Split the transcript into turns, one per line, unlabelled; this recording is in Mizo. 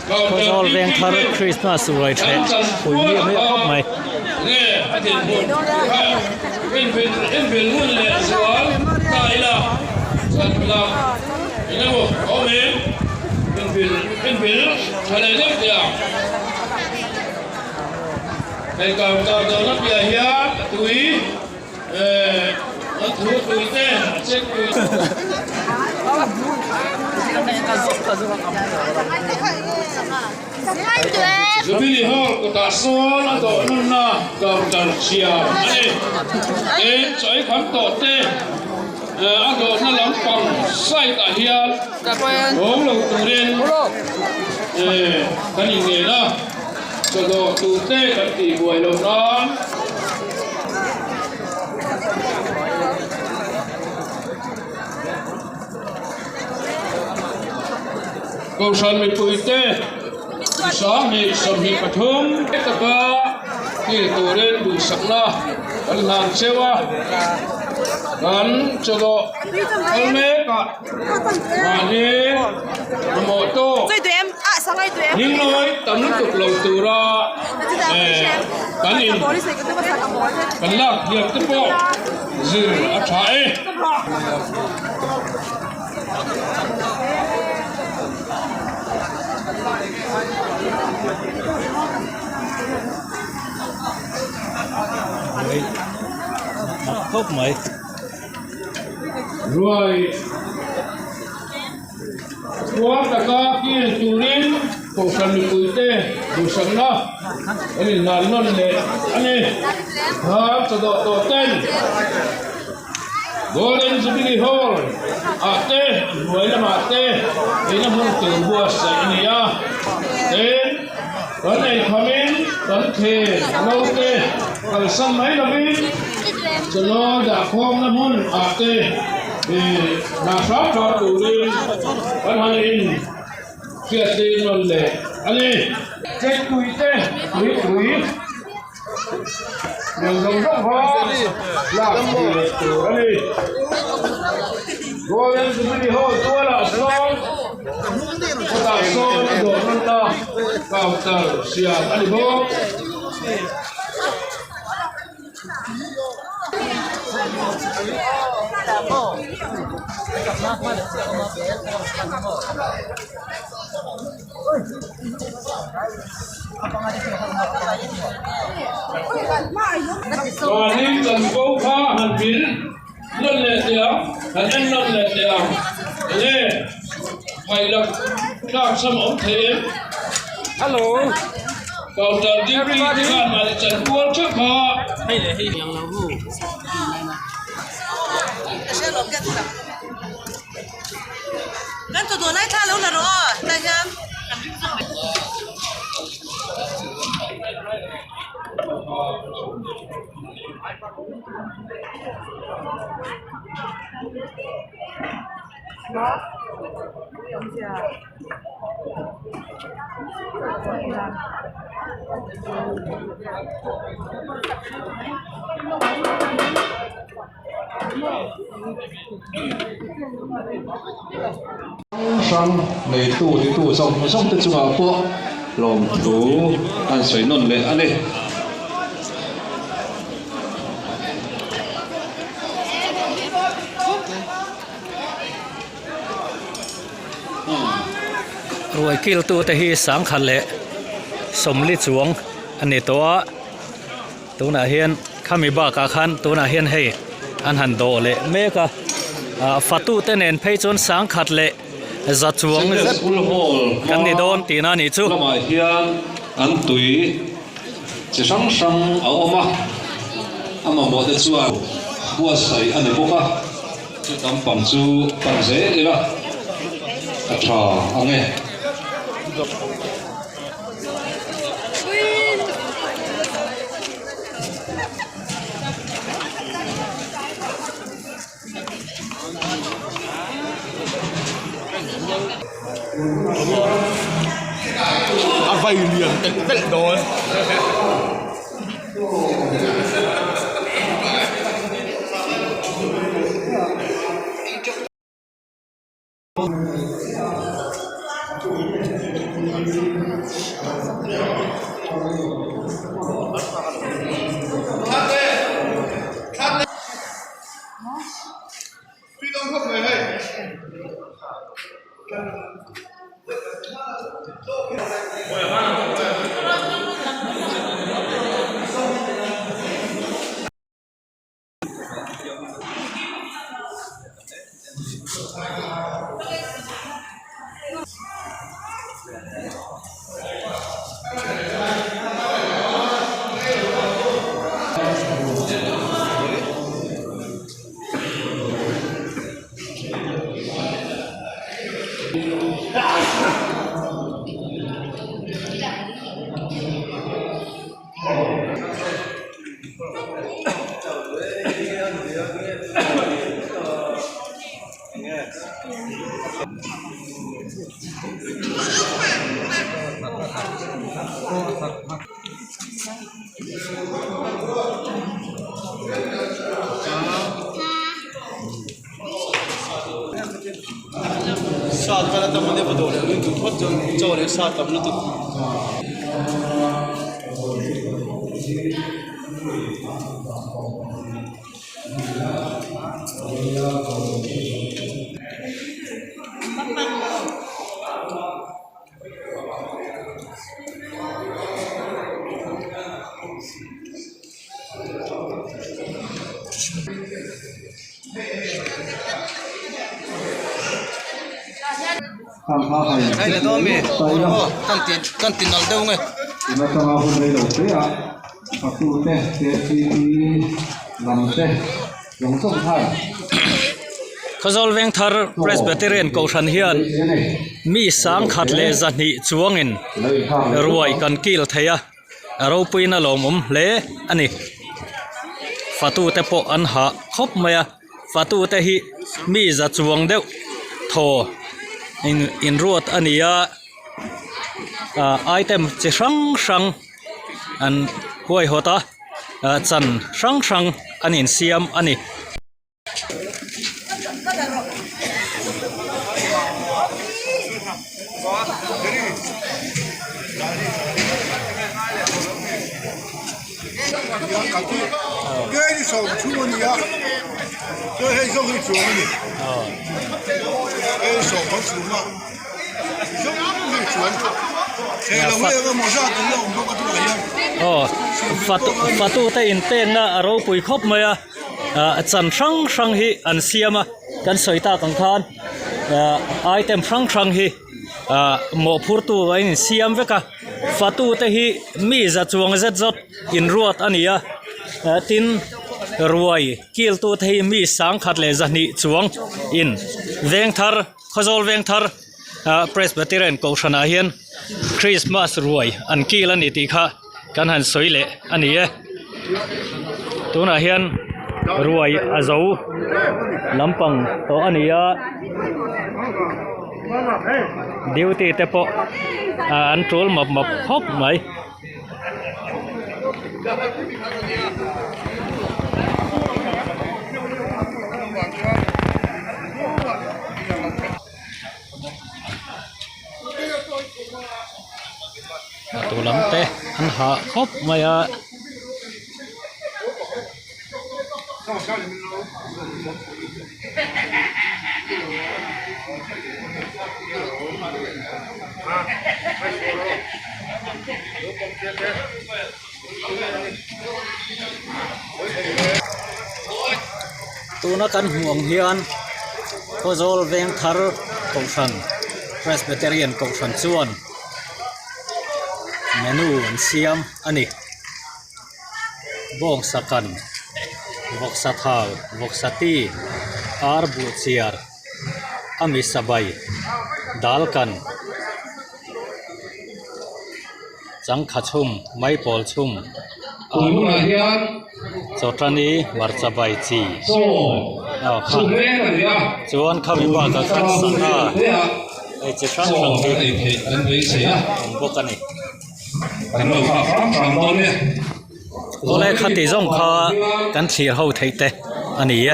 Khawzawl veng thar Christmas ruai thleh pui miah miah khawp mai.
Jubilee Hall kutah sawn a dawh nunna counter siam a ni. Tin, chawi kham tawh te a dawhna lampang side ah hian awm lo turin kan inngen a. Chawdawh tute kan tih buai loh nan. Kohhran mipuite 2023 taka kil turin duhsakna kan hlan cheu a, kan chawdawh kal mekah mahni mamawh tawk Hinglawi tam lutuk lo tura kan in kan lak thiam te pawh zir a tha e.
Khawp mai.
Ruai. Puar taka kil turin Kohhran mipuite duhsakna an inhlan nawn leh a ni. Hnar chawdawh tawh ten Golden Jubilee Hall ah te hnuai lamah te eina hmun tur buatsaih a ni a. Tin, kan ei khamin kan thlen lo te kalsan mai lovin chawlaw dahkhawmna hmun ah te Hna hrang hrang turin kan han in hriattir nawn leh a ni. Check tui te tui tui nuam zawng zawng kha lak thei leh tur a ni. Golden Jubilee Hall tualah sawn kawtah sawn a dawh nawnna counter siam a ni bawk. Mahni chanvo kha han vil nawn leh teh ang, han en nawn leh teh ang. Enge phailak tlak sam a awm thei em? Counter duty te khan mahni chanpual theuh kha.
Hrang neitu titu zawng zawng te chungah pawh lawmthu an sawi nawn leh a ni.
Ruai kiltu te hi sangkhat leh sawmli chuang a ni tawh a tunah hian khami bakah khan tunah hian hei an han dawh leh mek a ah fatu te nen phei chuan sangkhat leh za chuang
zet
kan ni dawn tihna a nih chu.
Lamah hian an tui chi hrang hrang a awm a, a mamawh te chuan buatsaih a ni bawk a. Chu lampang chu pan zel ila a tha ang e.
A vai lian telh telh dawn.
Khawzawl Vengthar Presbyterian Kohhran hian mi sangkhat leh zahnih chuangin ruai kan kil thei a. A ropuiin a lawmawm hle a ni. Fatute pawh an hah khawp mai a, fatute hi mi za chuang deuh thaw in inruat a ni a, ah item chi hrang hrang an huaihawt a, ah chan hrang hrang an insiam a ni. Aw fatute inpekna a ropui khawp mai a. Ah chan hrang hrang hi an siam a kan sawi tak ang khan ah item hrang hrang hi ah mawhphurtu a insiam vek a fatu te hi mi za chuang zet zawt inruat a ni a ah tin ruai kil tu te hi mi sangkhat leh zahnih chuang in vengthar khawzawl vengthar ah presbyterian kohhran ah hian christmas ruai an kil a ni tih kha. Kan han sawi leh a ni e. Tunah hian ruai a zo lampang tawh a ni a. Duty te pawh an tul map map khawp mai. Tu lam te an hah khawp mai a. Tuna kan hmuh ang hian Khawzawl Vengthar Kohhran Presbyterian Kohhran chuan menu an siam a ni. Bawngsa kan, vawksa thau, vawksa ti, ar buh chiar, a misa bai, dal kan. Changkha chhum, maipawl chhum, chawtani hmarcha bai chi aw kha chuan khami bakah khan sangha hei chi hrang hrang hi a awm bawk a ni. Awle khati zawng kha kan thlir ho theih te a ni e.